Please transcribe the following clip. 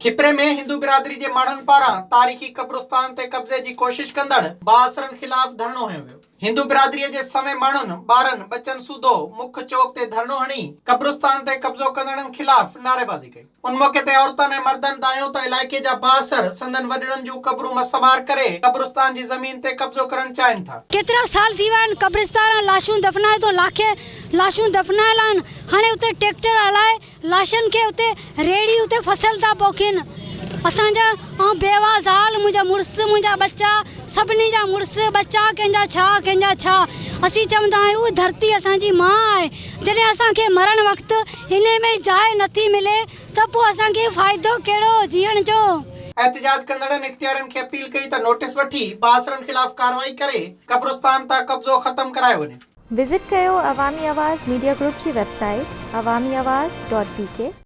کپري ۾ هندو برادري جي ماڻهن پاران تاريخي قبرستان تي قبضي جي ڪوشش ڪندڙ بااثرن خلاف ڌرڻو هنيو ويو. هندو برادري جي سوين ماڻهن ٻارن ٻچن سوڌو مک چوڪ تي ڌرڻو هڻي قبرستان تي قبضو ڪندڙن خلاف نعريبازي ڪئي. ان موقعي تي عورتن ۽ مردن دانهيو ته علائقي جا بااثر سندن وڏڙن جون قبرون مسمار ڪري قبرستان جي زمين تي قبضو ڪرڻ چاهين ٿا. ڪيترا سال ٿي ويا آهن قبرستان لاشون دفنائي ٿو لاکين لاشون دفنايل آهن هاڻي اتي ٽيڪٽر هلائي لاشن کي اتي ريڙهي اتي فصل ٿا پوکين. اسان جا آئون بيواهه زال، منهنجا مڙس، منهنجا ٻچا، سڀني جا مڙس، ٻچا ڪنهن جا ڇا، ڪنهن جا ڇا. اسين چوندا آهيون ڌرتي اسان جي ماء آهي. جڏهن اسان کي مرڻ وقت انهي ۾ جاء نٿي ملي ته پوء اسان کي فائدو ڪهڙو جيئڻ جو. احتجاج ڪندڙن اختيارين کي اپيل ڪئي ته نوٽيس وٺي بااثرن خلاف ڪارروائي ڪري قبرستان تان قبضو ختم ڪرايو وڃي. وزٽ ڪيو عوامي آواز ميڊيا گروپ جي website Awami Awaz dot B K.